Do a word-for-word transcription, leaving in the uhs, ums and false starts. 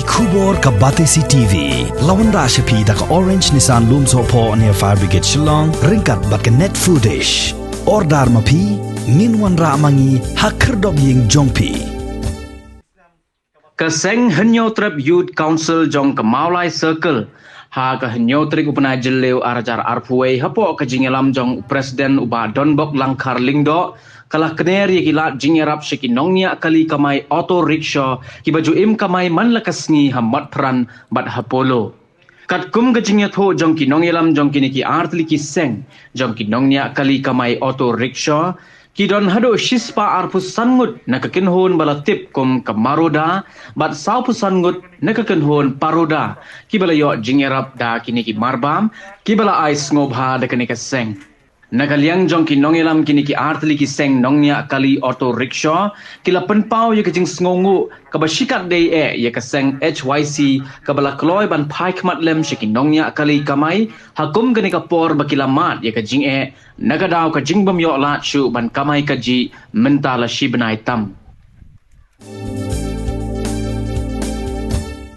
Khubor ka Batesi TV la wanrah sha phi da ka Orange Nissan Lumsohphoh near Fire Brigade Shillong ryngkat bad ka Net Foodish. Order ma phi, ngin wanrah ma ngi ha khyrdop ïing jong phi. Ka seng Hynñiewtrep Youth Council jong ka Mawlai Circle ha ka hynñiew tarik u bnai Jylliew ar hajar arphew wei hapoh ka jingïalam jong u President u Bah Donbok Langkhar Lyngdoh ka la kner ïa ki lad jingïarap sha ki nongñiah kali kamai auto rickshaw kiba ju im kamai man la ka sngi ha Motphran bad ha Polo. Katkum ka jingïathuh jong ki nongïalam jong kine ki artylli ki seng jong ki nongñiah kali kamai auto rickshaw, ki don haduh shispah arphew san ngut na ka kynhun ba la tip kum ka Maroda bad sawphew san ngut na ka kynhun Paroda kiba la ïoh jingïarap da kine ki marbam kiba la ai sngewbha da kane ka seng. Na ka liang jong ki nongïalam kine ki artylli ki seng nongñiah kali auto rickshaw ki la pynpaw ïa ka jingsngewnguh kaba shikatdei eh ïa ka seng H Y C kaba la kloi ban phai khmat lem sha ki nongñiah kali kamai ha kum kane ka por ba ki la mad ïa ka jingeh na ka daw ka jingbym ïoh lad shuh ban kamai kajih mynta la shi bnai tam.